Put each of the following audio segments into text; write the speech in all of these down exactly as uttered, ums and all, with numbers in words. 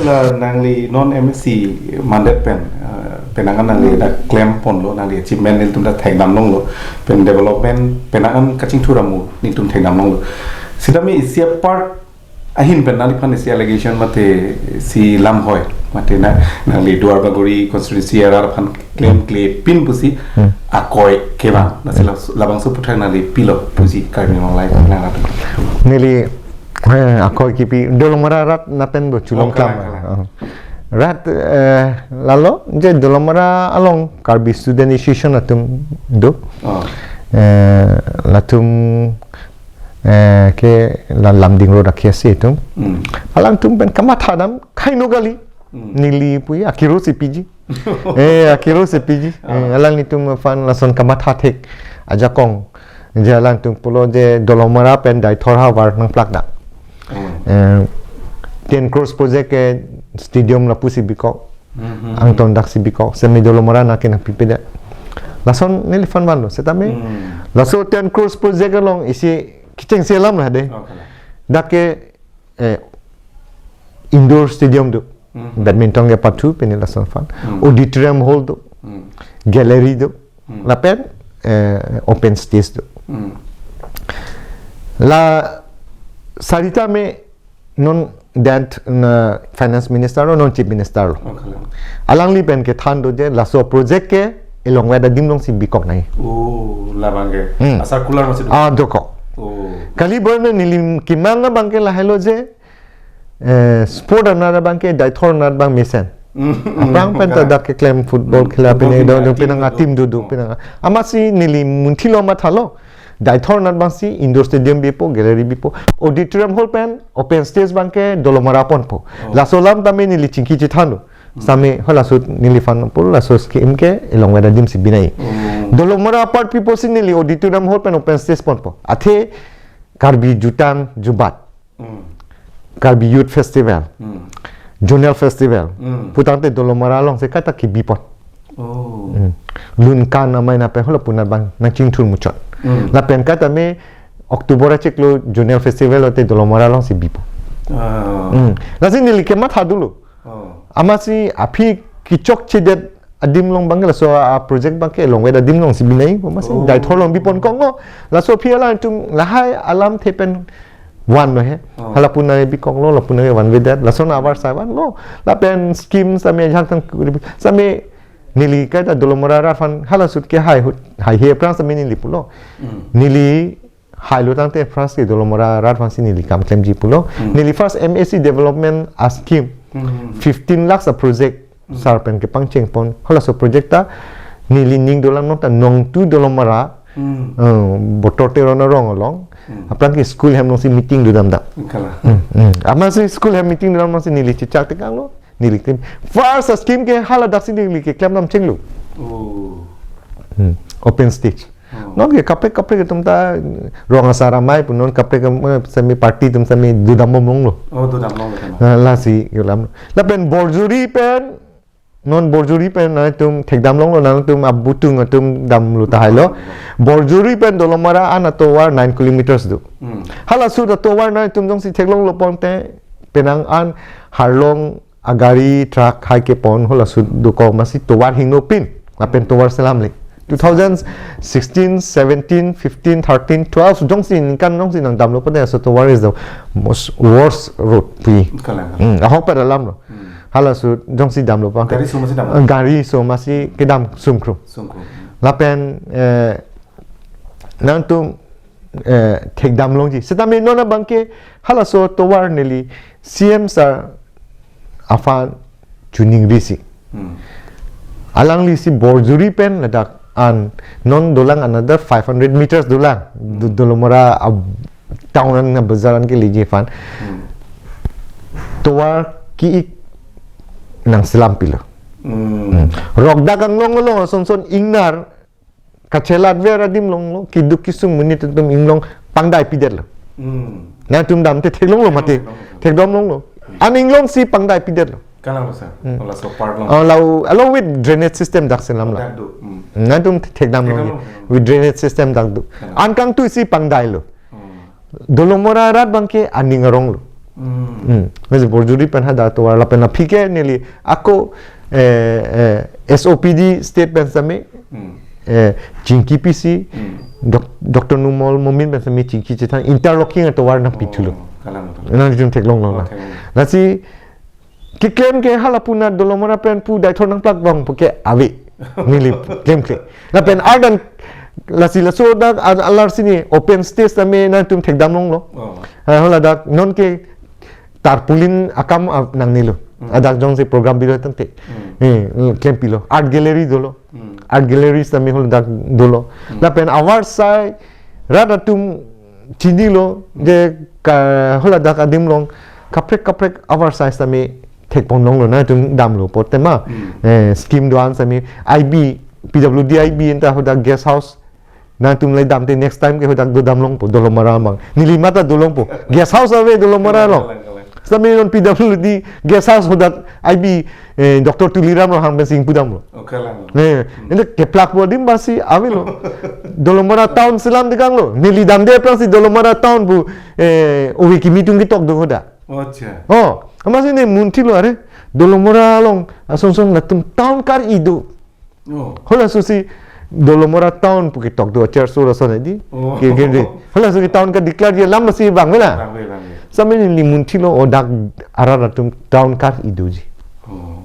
La nangli non M A C mandet pen, eh, penang an nangli dak klem ponlo, nangli achievement nelitum ta thekdam longlo, pen development penang an kachingthur amu nelitum thekdam longlo. Sitame isi apart ahin pen nangliphan isi allegation mate isi lam hoi, mate na nangli Duar Bagori constituency arat aphan klemkle pin pusi Hmm. akoi kevang. Lasi la-, labangso aputhak nangli pilo pusi Karbi Anglong Live nang rat. Neli, eh, akoi kipi, Dolamara arat lapen bo chulong Oh, klam. kalang, kalang. Oh. Rat, eh, lalo, je Dolamara along Karbi Student Association atum do. Oh. Eh, latum, eh, ke la Lumding Road akhei si atum. Hmm. Alangtum pen kamatha dam, kaino kali. Hmm. Neli pu ya, akiro si piji. Eh, akiro si piji. Ah. Eh, alanglitum aphan lason kamatha thek ajakong. Je alangtum pulo je Dolamara pen Deithor havar nangplak dam. Hmm. Eh, ten crores project ke stadium lapusi bikok. Hmm, hmm, Angton hmm. daksi bikok. Semi Dolamara nangke nangpipedet. Lason neliphan vanlo. Setame. Hmm. Laso ten crores project along isi kechengsi alam la de. Okay. Dak ke eh, indoor stadium do, Mhm. badminton kepathu pini lason aphan, Mhm. auditorium hall do, Mhm. gallery do, Mhm. lapen, eh, open stage do. Mhm. La Sarita me non that na finance minister lo, non chief minister lo. Okay. Alangli pen kethan do je laso project ke elongvet adim alongsi bikok nangji. Oh, labang ke. Hmm. Asar kular masih Ah, dokok. Oh. Kali bor ne neli kimang abang ke lahelo je, eh, sport anat abang ke, Deithor anat abang mesen. Hmm. Aphrang pen ta Kalang. dak keklem football Hmm. khela Football pini khela do, do atim pinang do. atim do do Hmm. pinang. Amatsi neli munthi lo mathalo. Deithor anat abangsi indoor stadium bipo, gallery bipo, auditorium hall pen, open stage abang ke Dolamara ponpo. Oh. Laso alam tame neli chingki chethanlo. Hmm. Sitame halaso neliphan pulo laso scheme ke elongvet adim si binai. Hmm. Dolamara apart pipo si neli auditorium hall pen open stage ponpo. Athe Karbi jutang jubat. Hmm. Karbi Youth Festival. Hmm. Zonal Festival. Hmm. Putangte Dolamara alongsi kaita kebi pon. Oh. Hmm. Lun kan amei na pen halapu anat abang nangchingthur muchot. Hmm. Lapen kaita me October achiklo Zonal Festival lote Dolamara alongsi bipo. Ah. Hmm. Lasi neli kematha dolo. Oh. Amatsi aphi kechokchedet adim along abang ke laso a project abang ke elongvet adim alongsi binai, amatsi Oh. Deithor along bipon kong lo. Laso aphi alangtum lahai alamthe pen vanlo he. Oh. Halapu anat bikok lo, lapu anat vanvedet. Lason abar sa vanlo. Lapen scheme sitame jang tang kuri, sitame neli kaita Dolamara arat aphan hala ahut ke hai ahut, haihe aphrang sitame neli pulo. Hmm. Neli hailo tangte first ke Dolamara arat aphansi neli kam klemji pulo. Hmm. Neli first M A C development a scheme. Hmm. Fifteen lakhs a project Hmm. sar pen kepangcheng pon. Halaso project ta neli ning dolang non ta Nongtu Dolamara. Hmm. Eh, Botor Teron arong along. Hmm. Aphrang ke school hem alongsi meeting dodam dam. Kalang. Hmm, hmm. Amatsi school hem meeting dodam alongsi neli chechak tekanglo. Neli klem. First a scheme ke hala daksi neli keklem dam chenglo. Oh. Hmm. Open stage. Oh. Non ke kaprek kaprek atum ta rong asar amei pu non kaprek am-, eh, sitame party atum sitame dodambom longlo. Oh, dodam longlo kan. Ah, lasi kelam. Lapen Borjuri pen, non Borjuri pen nangtum thekdam longlo, nangtum abutung atum damlo tahai lo. Borjuri pen Dolamara an atovar nine kilometers do. Hmm. Hala ahut atovar nangtum jongsi theklonglo ponte penang an harlong agari truck hai kepon hala ahut dokok, amatsi tovar hingno pin. Lapen tovar selamle. Two thousand sixteen, seventeen, fifteen, thirteen, twelve jongsi ningkan jongsi nangdamlo pade laso tovar is the most worst road pi. Kalang. Hmm, ahok pada alam lo. Hmm. Hala ahut jongsi damlo pang. Gari so amatsi dam. Gari so amatsi kedam sungkrung. Sungkrung. Lapen, eh, nangtum eh, thekdam longji. Sitame non abang ke halaso tovar neli C M sir aphan chuning risi. Hmm. Alanglisi Borjuri pen ladak an non dolang another five hundred meters dolang. Do-, Hmm. Dolamara ab-, town an na bazar an ke liji aphan. Hmm. Tovar ki-ik nangselam pilo. Hmm. Hmm. Rok dak anglong along ason son ingnar kachelat ver adim along lo, keduk kesung monit atum inglong pangdai pidetlo. Hmm. Nangtum damte theklonglo mati. Theklonglo, theklonglo. Theklonglo. An inglongsi pangdai pidetlo. Kalang lo sir. Hmm. Laso part along. Oh, lau, along with drainage system dak selamlo. Dak do. Hmm. Nangtum thekdam longji. Thekdam lo. With drainage system dak do. Kalang. An kangtuisi pangdailo. Hmm. Dolamara arat abang ke aning aronglo. Hmm. Hmm. Nasi Borjuri pen hadak tovar lapen aphi ke neli ako, eh, eh, S O P D state pen sami, Hmm. eh, chingki pisi, Hmm. Doc-, Doctor Numal Momin pen sami chingki chethan interlocking atovar nangpithulo. Oh, kalang, kalang. Nangtum theklonglo Oh, na. theklong. Lasi keklem ke hala pu na Dolamara pen pu Deithor nangplak bang pu ke ave. Neli klemkle. Lapen ardan lasi laso dak a-, alar sini open stage tame nangtum thekdamlonglo. Oh. Ah, hala dak non ke tarpaulin akam a-, nangnelo. Hmm. Adak jongsi program bilo tangte. Hmm. Eh, klempilo. Art gallery dolo. Hmm. Art galleries tame hala dak dolo. Hmm. Lapen avarsai rat atum chinilo je ka hala dak adim along kaprek kaprek avarsai tame thekponlonglo nangtum damlo pu tema. Hmm. Eh, scheme do-an tame I B, P W D I B anta hadak guest house nangtum le damte next time ke hadak dodamlongpo Dolamara amang. Neli mata dolongpo. Guest house ave Dolamara along. Kalang, kalang. Sami non P W D guest house hadak I B, eh, Doctor Tuliram Ronghang pen si ingpudamlo. Oh, kalang. Eh, Hmm. ende keplak pu adim basi avelo. Dolamara town selam dekanglo. Neli damde aphrangsi Dolamara town pu, eh, ove kimi atum ketok do hadak. Oh, acha. Oh, amatsi ne munthilo are. Dolamara along asonson latum town kar-i do. Oh. Hala sosi Dolamara town pu ketok do, Cherso lason di. Oh. Ke, ke di. Hala sosi town ka-declare ji alam si bang mena. Bang ve, bang ve. Sami neli munthilo o dak arat atum town kar-i doji. Oh.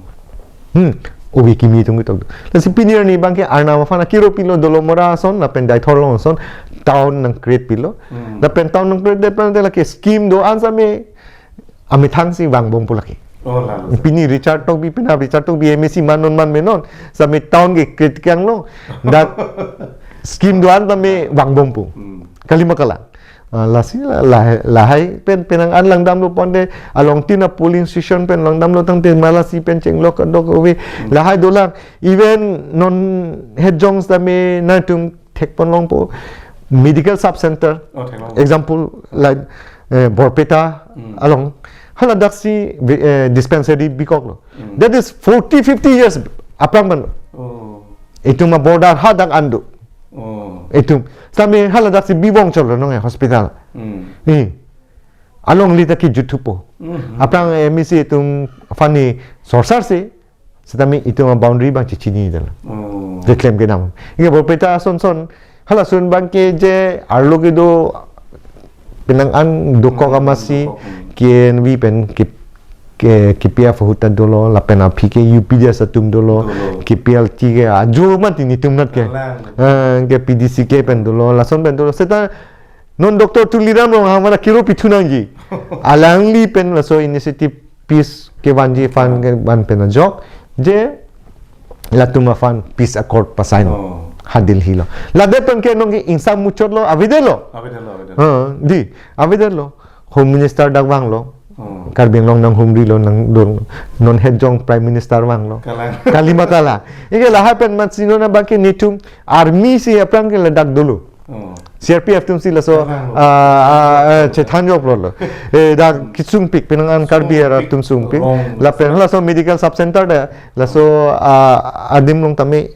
Hmm. Ove kimi atum ketok do. Lasi pini arni abangke Arnam aphan akiro pilo Dolamara ason, lapen Deithor along ason, town nang-create pilo. Hmm. Lapen town nang-create det pen lake scheme do-an tame amethang si vangbompo lake. Oh, lalo. Pini Richard Tokbi, pina Richard Tokbi M A C man non man me non. Sami town ke-create kanglo. Dak scheme do-an tame vangbompo. Hmm. Kalima kalang. Ah, lasi la, la, lahai pen penang-an langdamlo ponte along tin a-polling station pen langdamlo tangte ma lasi pen chenglok kadokave. Hmm. Lahai dolang. Even non het jong tame nangtum thekponlongpo medical sub center. Oh, theklongpo. Example, like, eh, Borpeta Hmm. along. Hala daksi, eh, dispensary bikoklo. Hmm. That is forty, fifty years aphrang pen. Oh. Itum a-border hadak an do. Oh. Itum. Sami hala daksi bibong cholo nong e hospital. Hmm. Hmm. Along lita kijuthupo. Hmm. Aphrang M A C atum aphan ni sorsar si. Setame itum a-boundary abang chechinidetlo. Oh. Keklem kedam. Inge Borpeta asonson. Halason abangke je arlo kedo penang-an dokok Hmm, amatsi dokok, hmm. K N V pen K-, K-, K P F ahut ta dolo, lapen aphi ke U P D S atum dolo, Dolo. K P L T ke ajo mati nelitum anat ke. Kalang. Eh, ke P D C K pen dolo, lason pen dolo. Seta non Doctor Tuliram Ronghang aphan akiro pithu nangji. Alangli pen laso initiative peace kevanji aphan Oh. kevan pen ajok. Je latum aphan peace accord pasain. Oh. Ha Delhi lo. Ladak pen ke nonke ingsam muchotlo, avedetlo. Avedetlo, avedetlo. Ha, di, avedetlo. Home Minister dak vanglo. Oh. Karbi Anglong nanghumrilo, nangdun. Non het jong Prime Minister vanglo. Kalang. Kalima kalang. Inke lahai pen amatsi non abangke nelitum army si aphrang ke ladak dolo. Oh. C R P F atum si laso, Kalang. ah, ah, ah, chethan joklo lo. Eh, dak kisungpik, penang-an Karbi Sungpik. Arat atum sungpik. Wrong. Lapen laso medical sub center ta, laso, ah, adim along tame,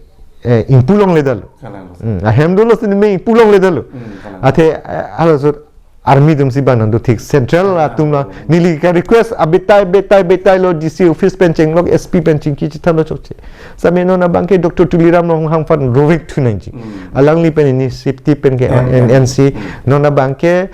eh, ingpu longledetlo. Kalang. Hmm, ahem dolo si me ingpu longledetlo. Hmm, kalang. Athe, eh, halaso army atum si bang nangdo thik. Central Kalang. Atum la, neli ka-request abetai, betai, betai lo D C office pen chenglok, S P pen chingki chethanlo chokche. Sami non abangke Doctor Tuliram Ronghang aphan rovek thu nangji. Hmm. Alangli pen initiative pen ke N N C. Hmm. Non abangke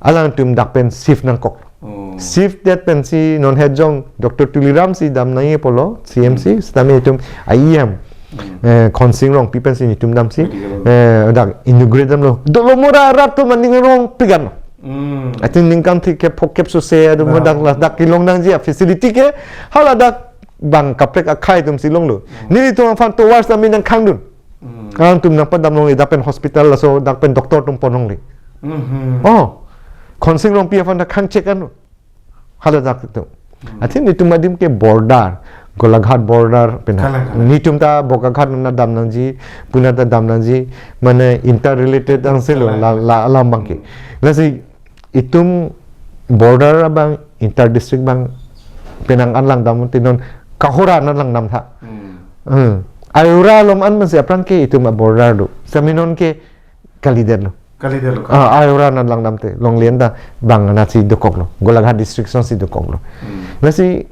alangtum dak pen shift nangkok. Oh. Shift det pensi non het jong Doctor Tuliram si dam nangji pulo, C M si, Hmm. sitame itum I E M. Hmm. Eh, Khonsing Rongpi pensi nelitum damsi. Medical. Eh, dak inaugurate damlo. Dolamara arat atum aning arong pigan. Hmm. I think ningkan thik ke phokep sose atum Bah. dak la, dak kelong nangji a-facility ke haladak bang kaprek akhei atum si longlo. Hmm. Nelitum aphan tovar sami nangkhangdun. Hmm. Alangtum nangpadam longle, dak pen hospital laso, dak pen doctor atum pon longle. Mhm. Oh. Khonsing Rongpi aphan ta khang check an. Haladak atum. Hmm. I think nelitum adim ke border, Golaghat border pen. Kalang, kalang. Nelitum ta Bokaghat nang dam nangji, Pune ta dam nangji, mane interrelated angse lo, Kalang. la, la, alam abangke. Hmm. Lasi itum border abang, inter district abang, penang-an langdam te non kahora nang langdam tha. Hmm. Hmm. Ayora along an amatsi aphrang ke itum a-border do. Sami non ke kalidetlo. Kalidetlo ka. Ah, ai ora nat langdamte, longle anta bang anatsi dokoklo. Golaghat district asonsi dokoklo. Hmm. Lasi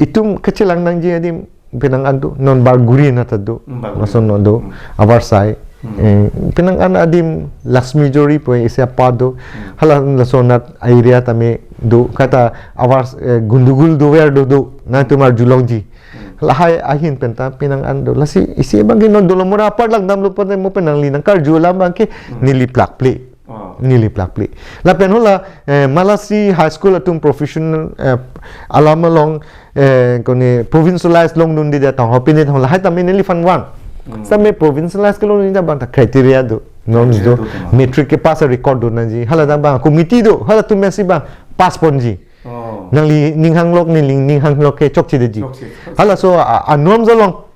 itum kachelang nangji adim penang an do, non Barguri anat ta do. Hmm, Barguri. Lason non do, Hmm. Avarsai. Hmm. Eh, penang an adim Laxmijori pu isi apa do. Hmm. Hala lason anat area tame do, kata Avars, eh, Gundugul dover do do, nangtum arjulongji. Hmm. Lahai ahin penta penang an do. Lasi isi abangke non Dolamara apar langdamlo pente mo pen nangli nangkarju alam abangke Hmm. neli plakple. Oh. Neli plakple. Lapen hala, eh, Malasi High School atum professional, eh, alam along, eh, kone provincialized longdunde jatang ho pine thong lahai tame neliphan vang. Hmm. Same provincialized kelongdunde abang ta criteria do, norms Criteria do, do, tema. Matric kepass record do nangji. Hala ta bang committee do, halatum mesi bang pass ponji. Oh. Nangli ning hanglok, neli ning hanglok ke chokchedetji. Chokche. Halaso a, a norms along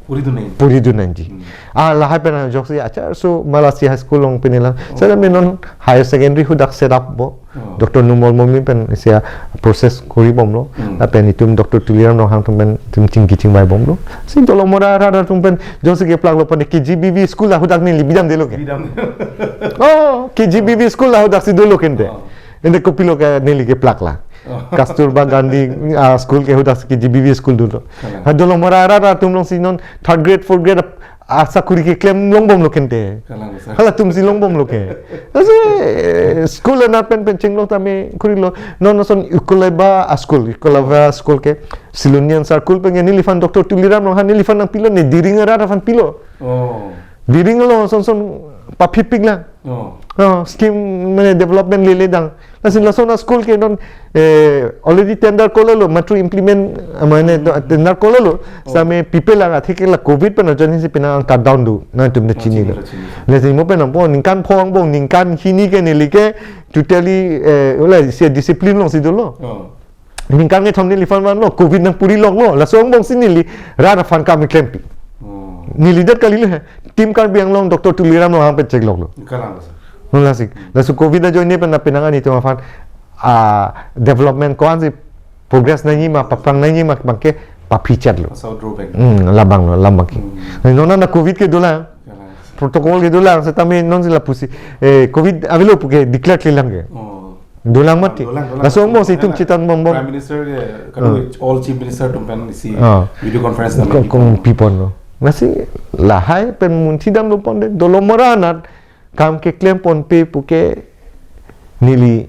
Puridun nangji. Puridun nangji. Hmm. Ah, lahai pen ajoksi achar so Malasi High School along pine lang. Oh. Seta me non higher secondary hadak set up bo. Oh. Doctor Numal Momin pen isi a process koribomlo. Hmm. Lapen itum Doctor Tuliram Ronghang atum pen itum chingki chingvaibomlo. Si Dolamara arat atum pen ajoksi keplaklo pente K G B V school hadak neli bidamdetlo ke. Bidam. Oh, K G B V school hadaksi dolo kente. Oh. Ante kopilo ke neli keplaklo. Oh. Kasturba Gandhi, ah, school ke hadak K G B V school dolo. Kalang. Ha Dolamara arat atum alongsi non third grade, fourth grade, ah, sakuri keklem longbomlo kente. Kalang, sir. Halatumsi longbomlo ke. Ase, eh, school anat pen pen chenglok tame korilo. Non ason Ekolabya a school, Ekolabya school ke Silonian Circle pen neliphan Doctor Tuliram Ronghang neliphan nangpilo, ne Diring arat aphan pilo. Oh. Diring along son son paphipik lang. Oh. Oh, scheme mane development lele dang. Lason lason a school ke non, eh, already tender kolelo, matro implement, eh, mane Hmm. do-, tender kolelo. Oh. Same pipe lang atheke la covid pen ajoinesi penang cut down do. Nangtum ne Oh, chinilo. Chinilo, chinilo. Lasi mo pen nangpo ningkan pho angbong, ningkan hini ke neli ke totally, eh, hala isi discipline alongsi dolo. Oh. Ningkan kethom neliphan vanlo, covid nangpuri loklo, laso angbongsi neli rat aphan kam keklempi. Oh. Neli det kalilo he. Team Karbi Anglong Doctor Tuliram Ronghang pen chekloklo. Kalang, sir. Nung lasi. Laso covid ajoine pen na penang an itum aphan, ah, development ko-ansi progress nangji ma, paprang nangji ma abangke paphichatlo. Asau drawback. Hmm, labanglo, labangke. Hmm. Non na covid ke dolang. Kalang, sir. Protocol ke dolang, setame nonsi lapusi, eh, covid avelo puke declare klelang ke. Oh. Dolang mati. Dolang, dolang. Laso angbongsi itum Eh, chethanbom bom. Prime Minister ke, kadu Oh. all Chief Minister atum pen isi Oh. video conference na Ko-, meeting kong ko. Piponlo. Lasi lahai pen munthidamlo ponte Dolamara anat kam keklem ponpe puke neli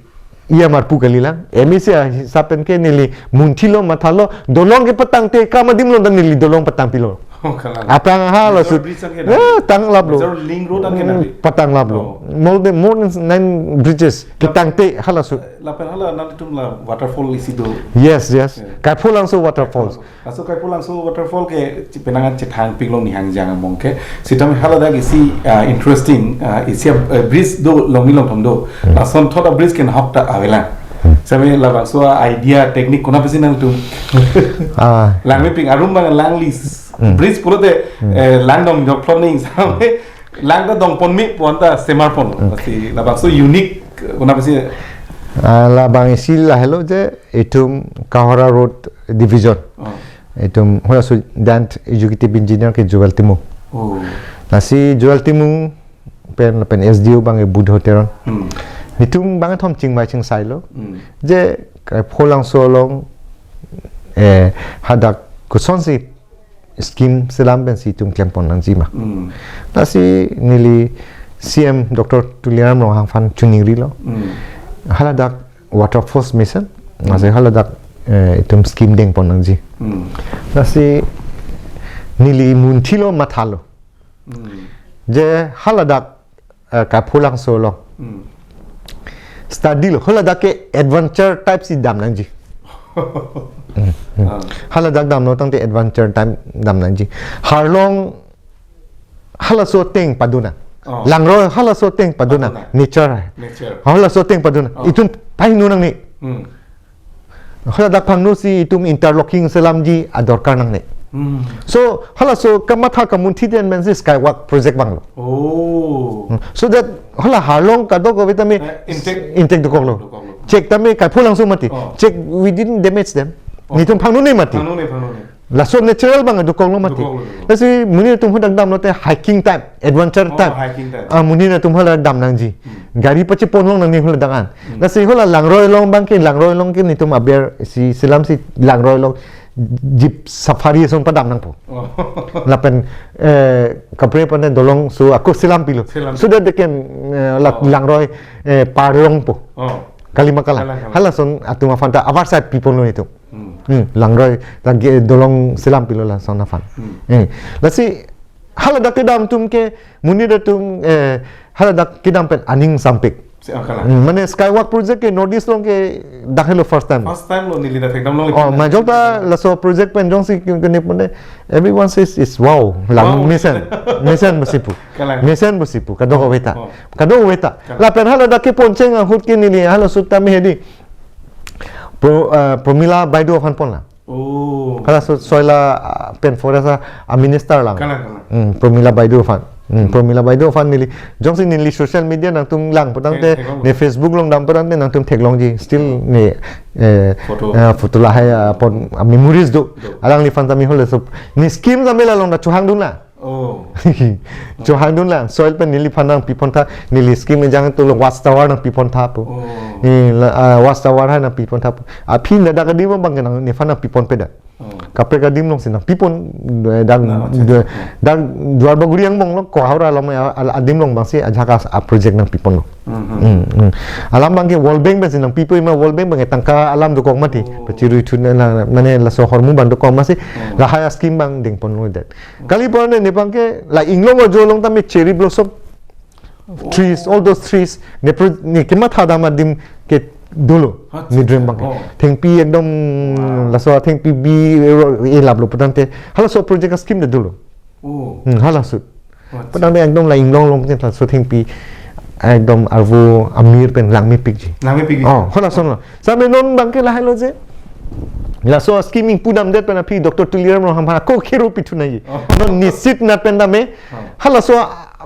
iya marpu kalilang. M A C a hisap pen ke neli munthilo mathalo dolong kepatangte kam adim along ta neli dolong patangpilo. Oh, kalang. Aphrang ha Major laso. Bridge an ke Eh, nangji. Tanglaplo. Major link road an ke Hmm, nangji. Patanglaplo. Oh. More than, more than nine bridges. Lap- Ketangte halaso. Lapen hala nangtum la waterfall isi do. Yes, yes. Yeah. Kaipholangso waterfalls. Laso Kaipholangso waterfall ke chi penang an chethangpiklo nihang jang among ke. Sitame haladak isi, ah, interesting, ah, isi, ah, bridge do longni longthom do. Hmm. Lason thot a bridge ke nahok ta avelang. Hmm. Same labangso a idea technique konat pensi nangtum. Ah. Langmepik arum bang langli Hmm. bridge pulote, Hmm. eh, langdong jok ploning same lang ta dongponme puan ta semar pon. Hmm. Pasti labangso unique, eh, konat pensi. Ah, labang isi lahelo je itum Kohora Road Division. Oh. Itum hala student executive engineer ke Joel Timung. Oh. Lasi Joel Timung pen, pen S D O bang Budho Teron. Hmm. Itum bangkethom chingvai chingsailo. Hmm. Je Kaipholangso along, eh, hadak kosonsi scheme selam pensi itum klempon nangji ma. Hmm. Lasi neli C M Doctor Tuliram Ronghang aphan chiningrilo. Hmm. Haladak waterfalls mission, Hmm. lasi haladak, eh, itum scheme dengpon nangji. Hmm. Lasi neli munthilo mathalo. Hmm. Je haladak, eh, Kaipholangso along. Hmm. Study lo, haladak ke adventure type si dam nangji. Hmm, hmm. Ah. Haladak damlo tangte adventure type dam nangji. Harlong halaso ateng padonang. Oh. Langroi halaso ateng padonang. Padonang. Nature. Nature. Halaso ateng padonang. Oh. Itum pahingno nangne. Hmm. Haladak phangno si itum interlocking selamji adorkar nangne. Hmm. So, halaso kamatha kamunthi den pensi Skywalk project vanglo. Oh. Hmm. So that hala Harlong kadokave tame Eh, intake. Intake dokoklo. Dokoklo. Chek tame Kaipholangso mati. Oh. Chek we didn't damage them. Oh. Netum phangnone mati. Phangnone, phangnone. Laso natural abang dokoklo mati. Dokoklo, dokoklo. Lasi monit atum hadak damlote hiking type, adventure Oh, type. Hiking type. Ah, monit atum hala dam nangji. Hmm. Gari pachepon long nangji hala dak an. Hmm. Lasi hala Langroi along abangke, Langroi along ke netum aber si selam si Langroi along jeep safari ason padam nangpo. Oh. Lapen, eh, kaprek pen dolong so ako selam pilo. Selam. So that they can, eh, la-, Oh. Langroi, eh, par longpo. Oh. Kalima kalang. Kalang, kalang. Halason atum aphanta avarsai piponlo netum. Hmm. Hmm, Langroi, lake dolong selam pilo lason aphan. Hmm. Eh, lasi haladak kedam atum ke, monit atum, eh, haladak kedam pen aning sampik. Si, ah, kalang. Hmm, mane Skywalk project ke North East along ke dak helo first time. First time lo neli dak thekdam lo. Oh, majok ta laso project pen jongsi ke, ke ne pone, everyone says it's wow. Lang Wow. Mesen. Mesen pusi pu. Kalang. Mesen pusi pu. Kadokave ta. Oh. Kadokave ta. Kalang. Lapen haladak kepon cheng ahut ke neli, halaso tame hedi. Pro-, eh, Promila Baideo aphan ponlo. Oh. Halaso soil a, ah, pen forest a, ah, minister lang. Kalang, kalang. Hmm, Promila Baideo aphan. Hmm, Hmm. Promila Baideo aphan neli. Jongsi neli social media nangtum lang putangte, Thek-, theklong. Ne Facebook along dam putangte nangtum theklongji. Still ne, eh, Photo. Eh, photo lahai, ah, pon, ah, memories do. Do. Alangliphan tame halaso. Ne scheme tame la along dak chohangdunlo. Oh. Chohangdunlo, soil pen neliphan nangpipontha, neli scheme ejang tulo watch tower nangpipontha pu. Oh. Eh, la, ah, watch tower hai nangpipontha pu. Aphi ladak adim abangke nang nephan nangpiponpe dak. Oh. Kaprek adim alongsi nangpipon, eh, dak, Nah, acha, de-, acha. Dak Duar Bagori angbong lo, Kohora along, ah, al-, adim along abangsi ajahak a project nangpiponlo. Mhm. Hmm, hmm. Alam abangke World Bank pensi nangpipo, ima World Bank abangke tangka alam dokok mati. Oh. Pachirui thu na, na, mane laso ahormu abang dokok mati. Oh. Lahai a scheme abang dengponlo det. Kali pon ne abangke la Inglong ajo along tame cherry blossom trees, all those trees, ne pro-, ne kematha dam adim ke dolo, Acha, ne drain abangke. Oh. Thengpi ekdom, Wow. Laso thengpi bi, eh, eh, laplo putangte. Halaso project a scheme det dolo. Oh. Hmm, halaso. Acha. Putangte ekdom la Inglong along ke laso thengpi ekdom arvo amir pen langmepikji. Langmepikji. Oh, halason lo. Same non abangke lahai lo je. Laso scheme ingpu damdet pen aphi Doctor Tuliram Ronghang aphan ako kero pithu nangji. Oh. Non nisit nat pen tame. Oh. Halaso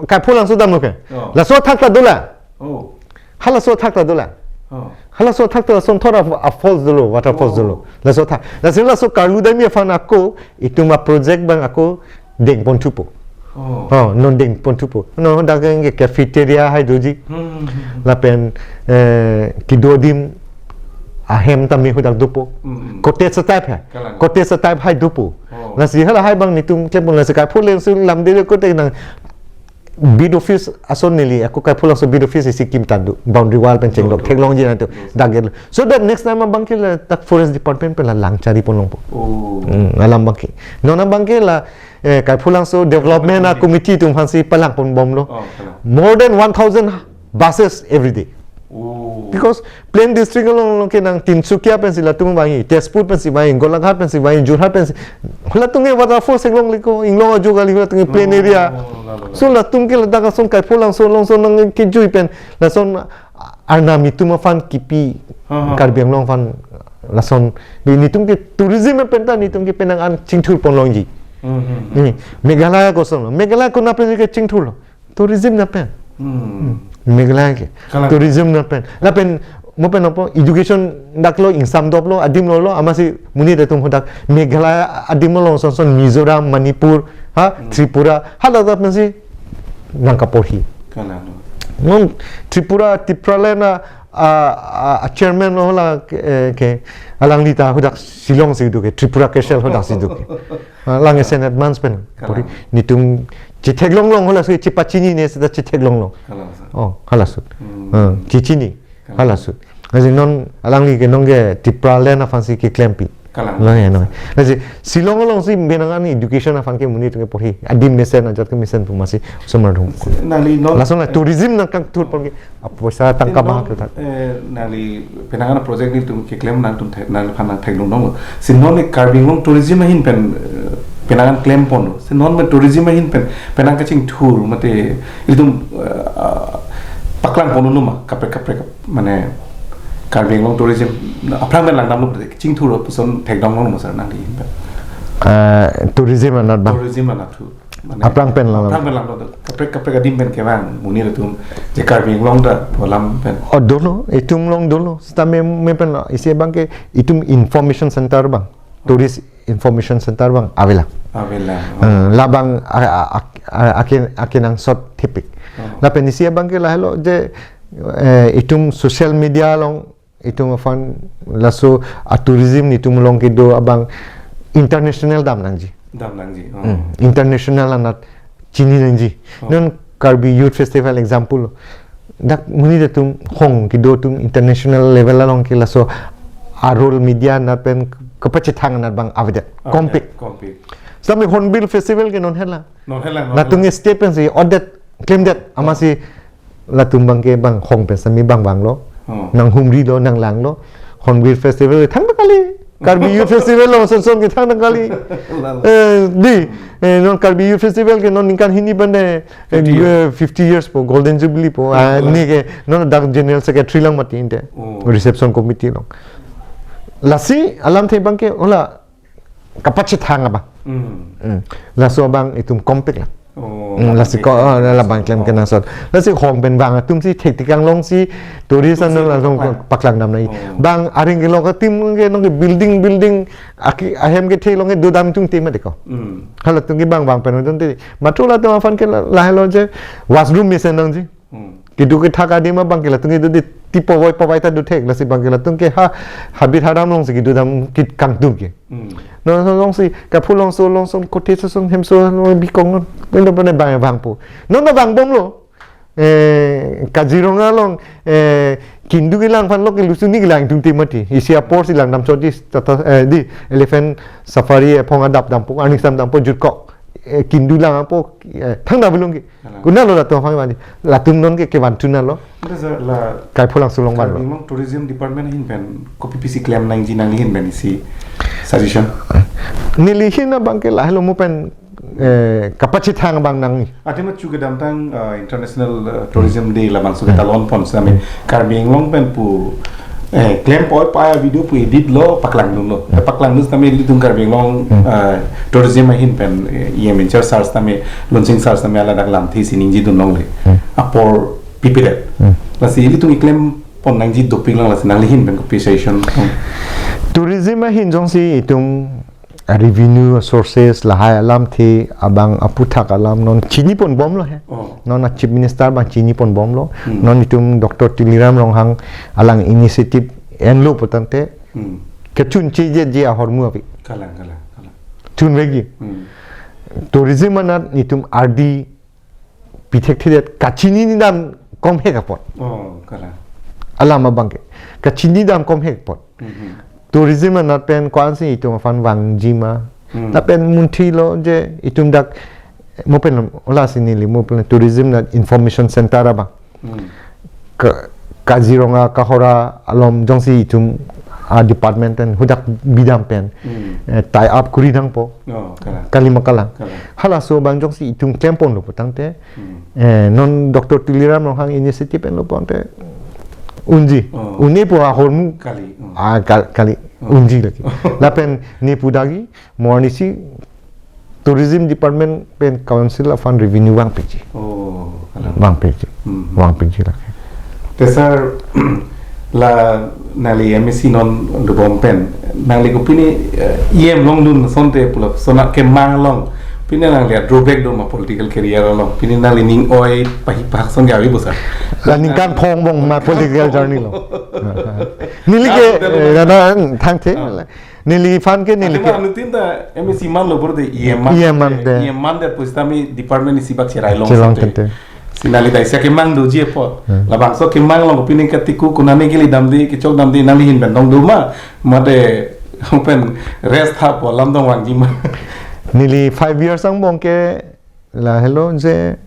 Kaiphulangso damlo ke. Oh. Laso athak ta dolang. Oh. Halaso athak ta dolang. Oh. Halaso athak ta lason thora a falls dolo, waterfalls Oh. dolo. Laso athak. Laso, laso Karlu Daimi aphan ako, itum a project abang ako dengponthupo. Oh. Oh, non dengponthupo. Non dak ke cafeteria hai doji. Hmm, hmm, hmm, hmm. Lapen, eh, kedo adim ahem tame hadak dopo. Hmm, hmm. Cottage type hai. Kalang. Cottage type hai dopo. Oh. Lasi halahai abang netum klemponlo, lasi Kaiphulangso lamde kote nang beat office ason neli, ako Kaiphulangso beat office isi kim ta do, boundary wall pen chenglok, Do, do. theklongji nangtum, Do. dak gate lo. So that next time abangke ladak forest department pen la lang chari ponlongpo. Oh. Hmm, alam abangke. Non abangke la, eh, Kaiphulangso development a Committee. Committee atum aphansi palangponbomlo. Oh, kalang. More than one thousand buses every day. Oh. Because plain district along along ke nang Tinsukia pensi latum vangji, Tezpur pensi vangji, Golaghat pensi vangji, Jorhat pensi. Halatum ke waterfall theklongle ko, Inglong ajo kali halatum ke plain Oh, area. la, la, la. So latum ke ladak ason Kaiphulangso alongsi nangkejui pen, lason arnam itum aphan kipi Ha, ha. Karbi Anglong aphan lason. Bi netum ke tourism pen ta netum ke penang an chingthur ponlongji. Hmm, hmm, hmm. Ni, Meghalaya koson lo. Meghalaya konat pen ke chingthurlo. Tourism nat pen. Hmm. Hmm. Meghalaya ke. Kalang. Tourism nat pen. Lapen, mo pen opo, education dak lo, ingsam doplo, adim lo lo, amatsi monit atum hadak Meghalaya adim lo, son son Mizoram, Manipur, ha, Hmm. Tripura, haladak pensi nangkaporhi. Kalang. Mo Tripura, Tipraland a, a, a, a chairman lo hala, eh, ke, alangli ta hadak Shillong si do ke, Tripura Cashel hadak si do ke. Ah, lang esen advance pen. Kalang. Pori, netum chetheklonglong halaso chepachinine seta chetheklonglong. Kalang, sir. Oh, halaso. Hmm. Ah, chechini. Kalang. Halaso. Lasi non alangli ke nonke Tipraland aphansi keklempi. Kalang. Lang ya non. Lasi Shillong alongsi penang an education aphan ke monit atum ke porhi. Adim mesen ajat ke mesen pu amatsi osomar dong. Nangli non Lason la tourism nangkangthur pon ke. Apoisa tangka Nang, bahak ta. Eh, nangli penang an project netum keklem nangtum thek, nangphan nangtheklong dong. Si non Karbi Anglong tourism ahin pen, eh, penang an klem ponlo. Si non me tourism ahin pen, penang kachingthur mate ilitum, eh, paklang ponlo ma, kaprek kaprek mane Karbi Anglong tourism aphrang pen langdamlo, chingthur puson thekdamlo ma sir nangli ahin pen. Eh, tourism anat abang. Tourism anat thu. Mane, Aphrang pen lang. Aphrang pen lang do. Kaprek, kaprek adim pen kevang, monit atum, je Karbi Anglong ta, alam pen. Oh, dolo, itum along dolo. Seta me, me pen lo, isi abangke, itum information center abang. Tourist Information Center abang avelang. Avelang. Oh. Eh, labang a-, a-, a-, a-, akin, akin angsot thepik. Oh. Lapen isi abangke lahelo je, eh, itum social media along itum aphan laso a-tourism itum along kedo abang international damnangji. Damnangji. Oh. Hmm. International anat chininangji. Oh. Non Karbi Youth Festival example. Dak monit atum hong kedo atum international level along ke laso a-role media anat pen kapachethang anat abang avedet. Avedet, kompik. Kompik. Sami Hornbill Festival ke non hela. Non hela, non hela. Latum state pensi odet, claim det, amatsi latum abangke abang hong pen sami abang vanglo. Oh. Nanghumrilo, nanglanglo. Hornbill Festival thangta kali. Karbi Youth Festival along son son ke thangta kali. Lalo. Eh, di, eh, non Karbi Youth Festival ke non ningkan hini pen de, eh, fifty years. Eh, fifty years po, Golden Jubilee po. Ah, lalo. Neli ke non dak General Secretary lang mati inte. Oh. Reception Committee along. Lasi alamthe abangke ola kapachethang abang. Hmm. Hmm. Laso abang itum kompik lang. Oh, hmm, lasi ko, oh, la, labang klem kenangsot. Lasi hong pen vang atumsi thektik anglongsi tourist atumsi ano langsung paklang, paklang damnangji. Oh. Bang aring kelong atum ke nong ke building, building aki ahem kethe along ke dodam tung tema deko. Hmm. Halatum ke bang vang pen tung te. Matro latum aphan ke la, lahelo je washroom mesenangji. Hmm. Kedo kethak adim abangke latum kedo di tipo voi pavai ta dothek, lasi abangke latum ke ha habit haram alongsi kedodam kit kangtum ke. Hmm. Non alongsi kaphu longso longson kothe sosong hemso lo bikong non. Pendo pende bang vangpo. Non abang bomlo. Eh, Kaziranga along, eh, kindu kelang aphan lo ke lusuni kelang tung te mati. Isi apor si langdam chotji tata, eh, di elephant safari aphong adap dampo, arni sam dampo jutkok. Eh, kindu lang apo, eh, thangta belong ke. Alang. Kuna lo latum aphan mani. Latum non ke kevan tuna lo. Ada sa la Kaiphulang sulong van lo. Karbi Anglong Tourism Department ahin pen kopi pisi klem nangji nangli ahin pen isi suggestion. Neli ahin abangke lahelo mo pen, eh, kapachethang abang nangji. Ati ma chu kedamtang, eh, International, eh, Tourism Day labangso ke talon pon sami. Hmm. Karbi Anglong pen pu, eh, klem poi pai video pu edit lo paklang dunlo. Hmm. Paklang dun sami ilitum Karbi Anglong, hmm, eh, tourism ahin pen, eh, E M in charge sir sami, Lunsing sir sami ala dak lamthe si ningje dun longle. Hmm. Apor pipedet. Hmm. Lasi ilitum keklem pon nangji dopik lang lasi nangli ahin pen kopi suggestion. Hmm. Tourism ahin jongsi itum a-revenue sources lahai alamthe abang aphuthak alam non chini pon bomlo he. Oh. Non a-Chief Minister abang chini pon bomlo. Hmm. Non itum Doctor Tuliram Ronghang alang initiative enlo putangte. Hmm. Kechun cheje je ahormu api. Kalang, kalang, kalang. Chun vekji. Hmm. Tourism anat itum ardi pithekthedet kachinine dam komhek apot. Oh, kalang. Alam abangke. Kachinine dam komhek apot. Mhm. Tourism anat pen ko-ansi itum aphan vangji ma. Hmm. Lapen munthi lo je itum dak mo pen ola si neli mo pen tourism anat information center abang. Hmm. Ka-, Kaziranga, Kohora along jongsi itum a-department pen hadak bidam pen, hmm, eh, tie up kuri nangpo. Oh, kalang. Kali ma kalang. Kalang. Halaso abang jongsi itum klem ponlo putangte. Hmm. Eh, non Doctor Tuliram Ronghang initiative enlo putangte. Unji. Oh. Une pu ahormu. Kali. Hmm. Ah, kal-, kali. Oh. Unji lagi. Lapen ne pu dagi, mo arnisi Tourism Department pen Council aphan revenue vangpikji. Oh, kalang. Vangpikji. Hmm. Vangpikji lake. Te sir, la nangli M A C non dobom pen, nangli kopine, eh, E M longdun asonte pulo, sona kemang along. Pine nangli a-drawback do ma political career along. Pine nangli ning oi pahi pahak song gawi bo sir. La ningkan phong bong ma political journey lo. Neli ke, ah, eh, na, na, thangthe. Ah. Neliphan ke neli ke. Ante ma anutin ta M A C manlo bor de E M man. E M man de. E M man de pusitame department isi bak cherai long. Cherai long sete. Tente. Si nangli ta isi kemang doji apot. Hmm. Labangso kemang along pine katiku kunane kili damde kechok damde nangli ahin pen dong do ma. Mate pen rest ha po lam dong vangji ma. Neli five years angbong ke lahelo je,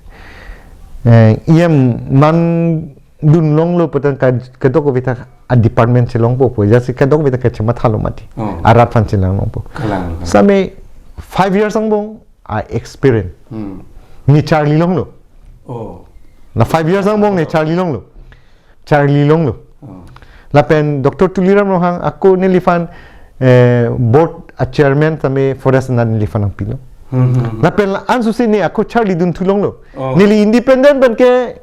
eh, E M mandun longlo putangte ka-, kadokave ta a-department chelongpo pu. Jasi kadokave ta kachemathalo mati. Oh. Arat aphan chelang longpo. Kalang, kalang. Sami five years angbong a-experience. Hmm. Ne charli longlo. Oh. Na five years angbong ne charli longlo. Charli longlo. Oh. Lapen Doctor Tuliram Ronghang ako neliphan, eh, board a-chairman tame forest na neliphan nangpilo. Hmm, hmm, hmm. Lapen la-an susi ne ako charli dun thu longlo. Oh. Neli independent pen ke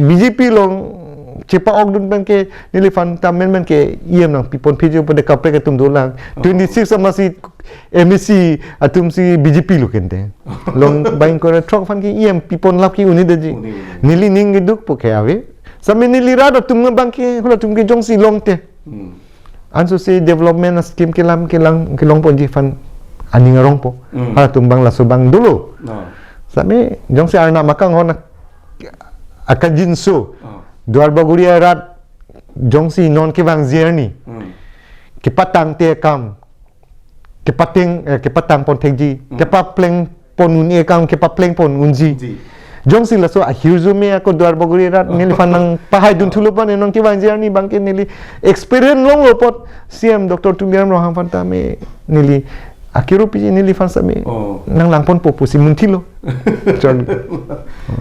B J P along chepa-okdun pen ke neliphan ta menmen ke E M nangpipon phejo pu de kaprek atum dolang. Oh. Twenty-six ama si M A C atum si B J P lo kente. Long bang kore throk aphan ke E M pipon lap ke un-edetji. Un-e, un-e. Neli ning keduk po ke ave. Same neli rat atum abang ke hula atum ke jongsi longte. Hmm. Anso si development scheme kelam kelang kelongponji aphan aning arongpo. Hmm. Halatum abang laso abang dolo. No. Same jongsi arnam akanghon akajinso. Oh. Duar Bagori arat jongsi non kevangji arni. Hmm. Kepatangte akam. Kepateng, eh, kepatangpon thekji. Hmm. Kepaplengpon un-e akam, kepaplengpon unji. Ji. Jongsi laso ahirjume ako Duar Bagori arat neliphan nangpahaidun thulo pen non kevangji arni abang ke neli experience longlo apot C M Doctor Tuliram Ronghang aphan ta me neli akiru piji neliphan same. Oh. Nanglangponpo pusi munthilo. Chon.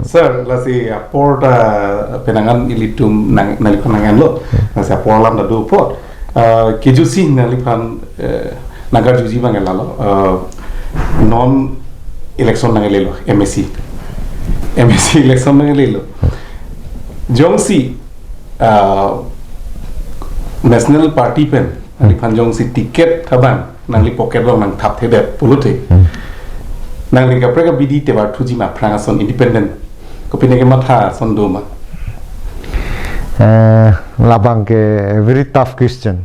Sir, lasi apor ta penang an ilitum nang, nangliphan nang-enlo. Lasi apor alam ta do apot. Eh, kejusi nangliphan, eh, nangkarjuji abang ke lalo. Eh, non election nanglelo, M A C. M A C election nanglelo. Jongsi, eh, National Party pen, nangliphan jongsi ticket thabang nangli pocket along nangthapthedet pulote. Hmm. Nangli kaprek abidi tebar thuji ma aphrang ason independent? Kopine kematha ason do ma? Eh, labang ke very tough question.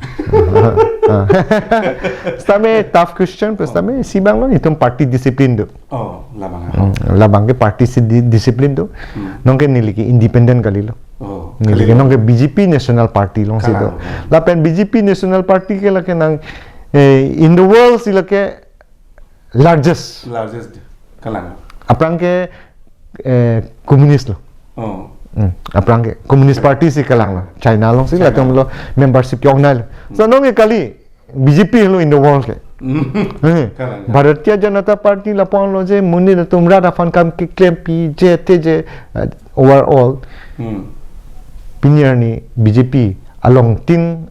Sitame tough question, pu sitame isi abang lo, itum party discipline do. Oh, labang. Hmm, labang ke party si di-, discipline do. Hmm. Nonke neli ke independent kalilo. Oh, neli ke kalilo. Nonke B J P National Party alongsi do. Kalang. Lapen B J P National Party ke lake nang, eh, in the world si lake largest. Largest. Kalang. Aphrang ke, eh, communist lo. Oh. Hmm. Aphrang ke communist party si kalang lo. China alongsi China. Latum lo membership ke-ong nai lo. So, hmm, nonke kali B J P lo in the world ke. Hmm. Hmm. Kalang, kalang. Bharatiya Janata Party lapu-an lo je monit atum rat aphan kam keklempi je te je, uh, overall. Hmm. Pini arni B J P along tin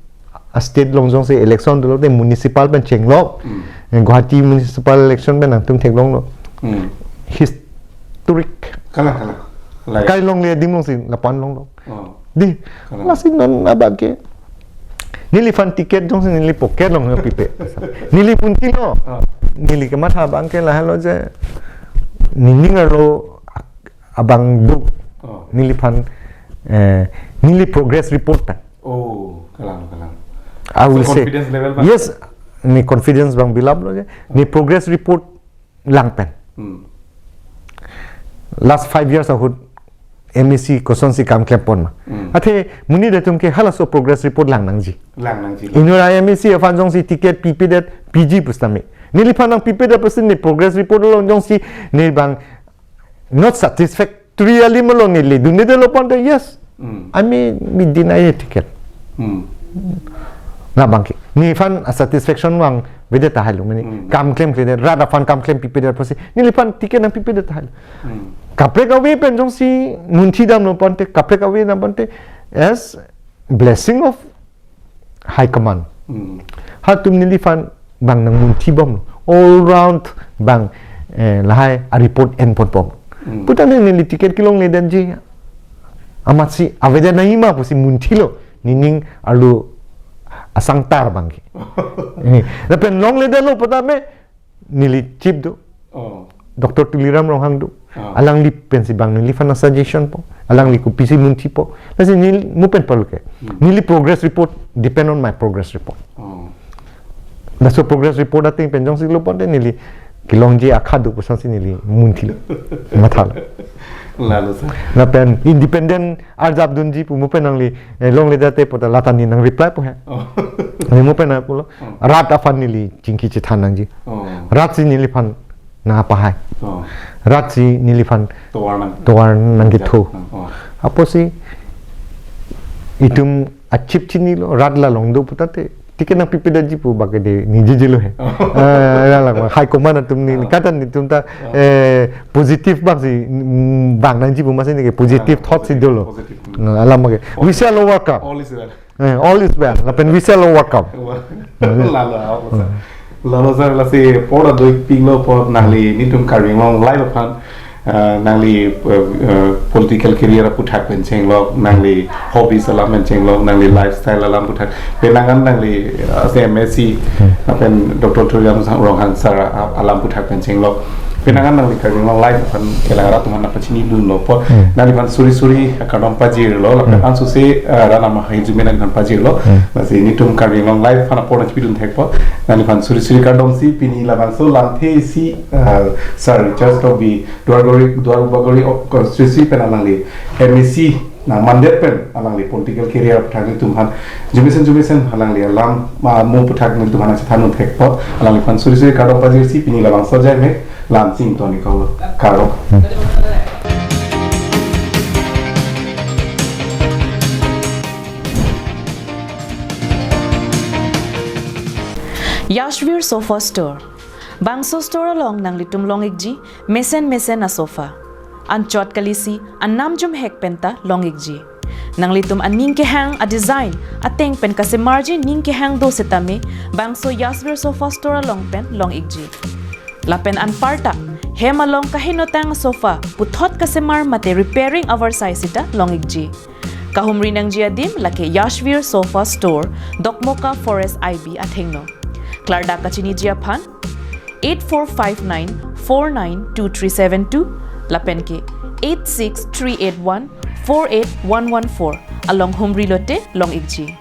a-state along jongsi election dolo te municipal pen chenglok. Hmm. Eh, Guwahati municipal election pen nangtum theklonglo. Hmm. Historic. Kalang, kalang. Kalang. Kai longle adim alongsi lapu-an longlo. Oh. Dei, kalang. Lasi non abang ke. Neliphan ticket jongsi neli pocket along pipe. Neli munthilo. Ah. Neli kematha abang ke lahelo je. Nening arlo abang do. Oh. Neliphan, eh, neli progress report ta. Oh, kalang, kalang. I will say. So, confidence level abang? Yes, ne confidence abang bilap lo je. Ne progress report lang pen. Hmm. Last five years ahut M A C kosonsi kam klempon ma. Hmm. Athe monit atum ke halaso progress report lang nangji. Lang nangji. Inut M A C aphan jongsi ticket pipedet piji pu sitame. Neliphan nangpipedet pusi ne progress report along jongsi ne abang not satisfactory alim along neli dunde lo ponte, yes. Hmm. I may be denied a ticket. Hmm. Labang ke. Nephan satisfaction vangvedet tahai lo mane. Hmm. Kam klemkledet, rat aphan kam klem pipedet pusi. Neliphan ticket nangpipedet tahai lo. Hmm. Kaprek ave pen jongsi munthi damlo ponte, kaprek ave dam ponte as blessing of high command. Hmm. Halatum neliphan abang nangmunthi bomlo. All round abang, eh, lahai a-report enpon bom. Hmm. Putane neli ticket kelongledetji amatsi avedet nangji ma pusi munthilo. Nening arlo asangtar abang ke. Eh, lapen longledetlo putame neli chief do. Oh. Doctor Tuliram Ronghang do. Ah. Alangli pensi abang neliphan suggestion po. Alangli kopisi munthi po. Lasi neli mo pen palu ke. Hmm. Neli progress report depend on my progress report. Oh. Laso progress report ateng pen jongsi lo ponte neli kelongji akha do pusonsi neli munthi. Mathalo. Lalo sir. Lapen independent arjap dunji pu mo pen nangli, eh, longledetji puta lata ne nangreply po he. Oh. Ne mo pen nangpulo. Hmm. Rat aphan neli chingki chethan nangji. Oh. Rat si neliphan nangpahai. Oh. Rat si neliphan tovar nang, tovar nangkethu. Oh. Apotsi itum a-chief chinilo, rat la longdo putate ticket nangpipedetji pu bangke de nijejelo he. Oh. Eh, ya la, high command atum ne, oh, katan netum ta, oh, eh, positive abang si, mm, vang nangji pu masi ne ke positive, ah, thought si positive, dolo. Positive. Hmm. Nah, alam ke. All, we shall overcome. All is well. Eh, all is well. Lapen we shall overcome. Well, hmm, lalo, lalo sir. Hmm. Lalo sir, lasi apor ta do-ikpiklo apot nangli netum Karbi Anglong Live aphan Ah, nangli, eh, eh, political career aputhak pen chenglok, nangli hobbies alam pen chenglok, nangli lifestyle alam aputhak. Penang an nangli, eh, ase M S C, Hmm. lapen Doctor Tuliram Sang-, Ronghang sir a-, alam aputhak pen chenglok. Penang an nangli Karbi Anglong Live aphan kelang arat atum aphan nangpachinidunlo apot. Hmm. Nangliphan suri suri akardom pajirlo, lapen Hmm. ansose, eh, rat atum ahai jume nangliphan pajirlo. Hmm. Lasi nelitum Karbi Anglong Live aphan apor nangchipidun thekpo. Nangliphan suri suri kardom si pini labangso lamthe isi, eh, Sir Richard Tokbi Duarbagori, Duarbagori o constituency pen alangli M A C nangmandet pen alangli political career aputhak nelitum aphan jumesen jumesen alangli alam, ah, mo aputhak nelitum aphan nangchethandun thekpo, alangliphan suri suri kardom pajir si pini labangso ajai me lam chington iklo, kardom. Yashvir Sofa Store. Bangso store along nanglitum long-ikji mesen mesen asofa. Anchot kalisi anam jumhek penta long-ikji. Nanglitum aning kehang adesign ateng pen kasemarji ning kehang do setame bangso Yashvir Sofa Store along pen long-ikji. Lapen anparta hem along kaheno tang sofa puthot kasemar mate repairing avar sai sita long-ikji. Kahumri nangji adim lake Yashvir Sofa Store, Dokmoka Forest I B athengno. Klardak kachiniji aphan eight four five nine four nine two three seven two lapen ke eight six three eight one four eight one one four along humri lote long-ikji.